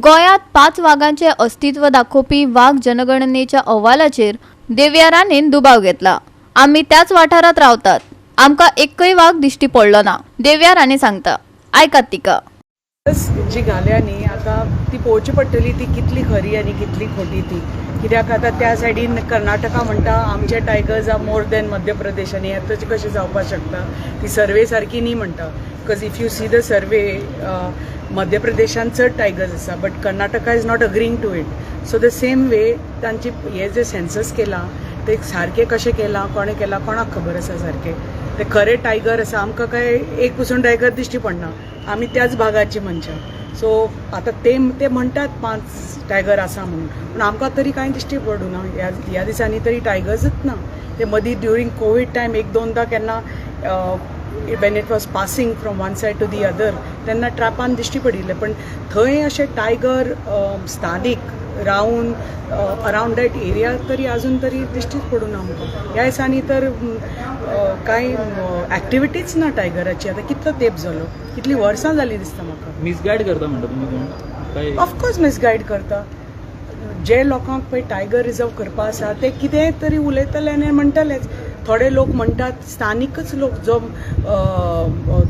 गोंयांत 5 वागांचे अस्तित्व दाखोवपी वाग जनगणनेच्या अहवालाचेर देविया राणेन दुबाव घेतला. आमी त्याच वाठारांत रावतात, आमकां एकय वाग दिश्टी पडलो ना, देविया राणे सांगता. आयकात तिका. जी घाल्या न्ही, आतां ती पळोवची पडटली ती कितली खरी आनी कितली खोटी ती. कित्याक आतां त्या सायडीन कर्नाटका म्हणटा आमचे tigers are more than Madhya Pradesh आनी हें तशें कशें जावपाक शकता? ती सर्वे सारकी न्ही म्हणटा, because if you see the survey, मध्य प्रदेशान चड टायगर्स आसा, but Karnataka is not agreeing to it. So the same way तांची हे जे सेन्सस केलां ते सारकें कशें केलां, कोणें केलां, कोणाक खबर आसा सारकें ते खरे टायगर आसा. आमकां काय एक पसून टायगर दिश्टी पडना. आमी त्याच भागाची मनशां. सो आतां ते ते म्हणटात 5 टायगर आसा म्हणून, पूण आमकां तरी कांय दिश्टी पडूना. ह्या दिसांनी तरी टायगर्सूच ना. ते मदीं ड्युरींग कोवीड टायम एक दोनदां केन्ना when it was passing from one side to the other तेन्ना ट्रॅपान दिश्टी पडिल्ले, पण थंय अशे टायगर स्थानीक रावन अरावंड that area तरी अजून तरी दिश्टीच पडूना आमकां. ह्या दिसांनी तर कांय एक्टिविटीच ना टायगराची. आतां कितलो तेंप जालो, कितलीं वर्सां जालीं दिसता म्हाका. मिसगायड करता म्हणटा तुमी कोण काय? ऑफकोर्स मिसगायड करता. जे लोकांक पळय टायगर रिजर्व करपा आसा ते कितेंय तरी उलयतले आनी म्हणटलेच. थोडे लोक म्हणटात, स्थानिकच लोक जो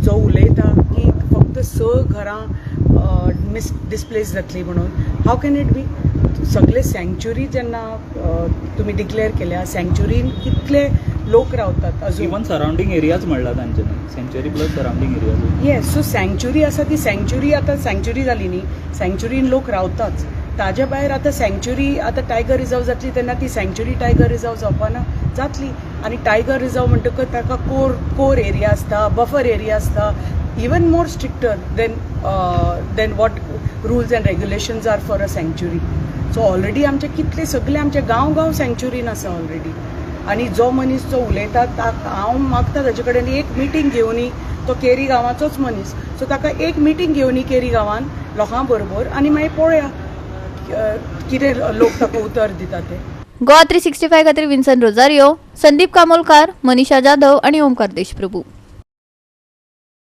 जो उलयता की फक्त 6 घरां मिस डिस्प्लेस जातली म्हणून. How can it be? सगळे सँक्च्युरी जेन्ना तुमी डिक्लेअर केल्या, सँक्च्युरीन कितले लोक रावतात अजून. इवन सरावंडींग एरियाज म्हणला तांच्यानी, सँच्युरी प्लस सरावंडींग एरियाज. येस, सो सँक्च्युरी आसा ती सँक्च्युरी आतां सँक्च्युरी जाली न्ही, सँक्च्युरीन लोक रावताच. ताज्या भायर आतां सँक्च्युरी, आतां टायगर रिजर्व जातली तेन्ना ती सँक्च्युरी टायगर रिजर्व जावपाना जातली. आनी टायगर रिजर्व म्हणटकच ताका कोर एरिया आसता, बफर एरिया आसता, even more stricter than what rules and regulations are for a sanctuary. So already आमचे कितले सगळे आमचे गांव गांव सँक्च्युरीन आसा ऑलरेडी. आनी जो मनीस जो उलयता ताका हांव मागता ताजे कडेन एक मिटींग घेवनी. तो केरी गांवाचोच मनीस, सो ताका एक मिटींग घेवनी केरी गांवान लोकां बरोबर आनी मागीर पळोवया कितें लोक ताका उतर दिता ते. गोवा 365 खातीर विन्सन रोजारियो, संदीप कामोलकार, मनीषा जाधव आणि ओमकार देशप्रभू.